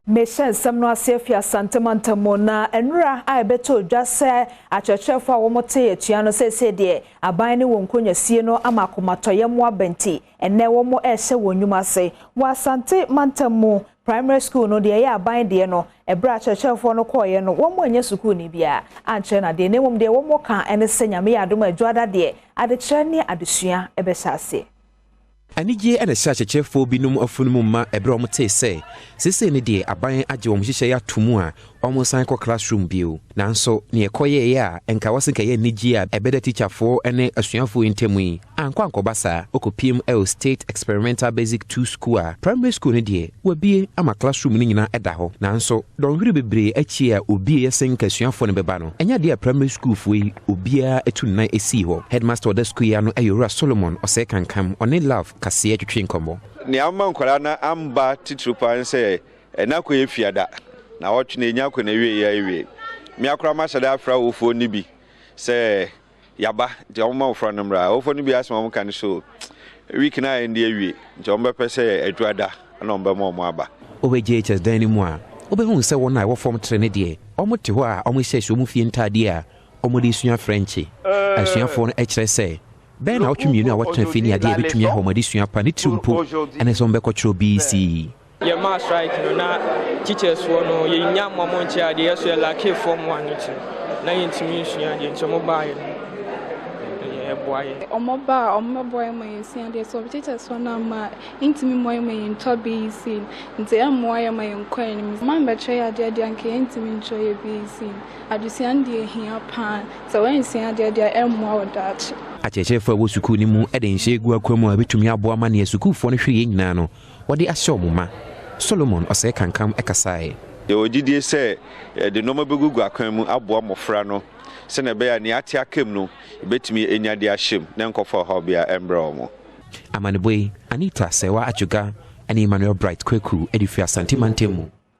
Mehyɛ nsɛm no ase afi Asante mantam mu na nnura a ɛbɛtɔ dwa sɛ akyerɛkyerɛfoɔ a wɔte atua no seesei deɛ, aban ne wɔn nkonnwasie no ama akomatɔyɛ mu aba, nti ɛnɛ wɔn ɛrehyɛ wɔn nnwuma ase wɔ Asante mantam mu. Primary school no deɛ, ɛyɛ aban deɛ no, ɛberɛ akyerɛkyerɛfoɔ no kɔɔeɛ no, wɔn anyɛ sukuuni biara ankyerɛ no adeɛ, na mmom deɛ wɔn ka ne sɛ Nyame yɛ adom, Adwoada deɛ, adekyerɛ ne adesua ɛbɛhyɛ aseɛ. Anigye ɛna ɛhyɛ akyerɛkyerɛfoɔ binom afunu mu ma ɛberɛ a wɔtee sɛ seesei no deɛ, aban agye wɔn hyehyɛ ato mu a wɔn san kɔ classroom bio. Nanso neɛ ɛkɔyɛeɛ a ɛnka wɔ sɛ nkɛyɛ anigye a ɛbɛda tikyafoɔ ne asuafoɔ yi ntam yi ankɔ ankɔba saa. Ɔkɔpiem ɛwɔ State Experimental Basic 2 School a primary school no deɛ, wabie ama classroom no nyinaa ɛda hɔ, nanso dɔnhwere bebree akyi a obie yɛ sɛ nka asuafoɔ no bɛba no, ɛnyɛ adeɛ a primary schoolfoɔ yi obiara atu ne nan esii hɔ. Headmaster ɔda school yi ano ɛyɛ Owura Solomon Ɔsɛe Kankam. Ɔne Love Kaseɛ twetwe nkɔmmɔ. Nea ama nkwadaa no amba titiri paa ne sɛ ɛna akɔyɛ Fiada na ɔtwe na ɛnya akɔ na awie yɛ awie. Me akora ma hyɛ da afra awofoɔ no bi sɛ yaba, nti ɔmo ma mmɔfra no mmra. Awofoɔ no bi asɛm a ɔmo ka no so week na ayɛ ndi awie, nti ɔmo bɛpɛ sɛ Adwuada na ɔmo bɛma ɔmo aba. Wobɛ JHS dan no mu a, wobɛhu sɛ wɔn a ɛwɔ form three ne deɛ, ɔmo te hɔ a ɔmo hyɛ ɔmo fie ntaadeɛ a ɔmo de sua French. Asuafoɔ no kyerɛ sɛ bɛyɛ na wɔtwe 2 a wɔtena fie ne adeɛ a ɛbɛtumi ahɔ ɔmo adesua pa ne tiri mpo ɛne sɛ ɔmo BECE. Yɛmaa strike no na teachers foɔ no yɛnya ma mo nkyɛ adeɛ, yɛso yɛ lack form one no ti na yɛntumi nsua adeɛ, nti ɔmo baeɛ no ɛboa yɛ. Ɔmo ba a, ɔmo bɛboa yɛ ma yɛnsua adeɛ. Sɛ teachers foɔ no ama ntumi mmoa yɛ ma yɛntɔ BECE, nti ɛmmoa yɛ ma yɛnkɔ anim. Ɔmo ambɛkyerɛ yɛ adeɛ deɛ, anka yɛntumi ntwerɛ yɛ BECE. Adesua no deɛ, hia paa. Sɛ wɔnsua adeɛ deɛ, ɛmmoa wɔ daakye. Akyerɛkyerɛfoɔ a ɛwɔ sukuu no mu de nhyɛ gu akwa mu a ɛbɛtumi aboa ma neɛ sukuufoɔ no hwɛ yɛn nyinaa no wɔde ahyɛ ɔmo ma. Solomon Ɔsɛe Kankam ɛkasaeɛ. Yɛwɔ gyidie sɛ yɛde nneɛma bɛgugu akwan mu aboa mmɔfra no sɛnea ɛbɛyɛ a nea ate aka mu no, yɛbɛtumi anya de ahyɛ mu na nkɔfa ɔhaw bia ɛmbrɛ wɔ mo. Amanebɔ yi, Anita Sɛwa Adwoga ne Emmanuel Bright Kwaku de firi Asante mantam mu.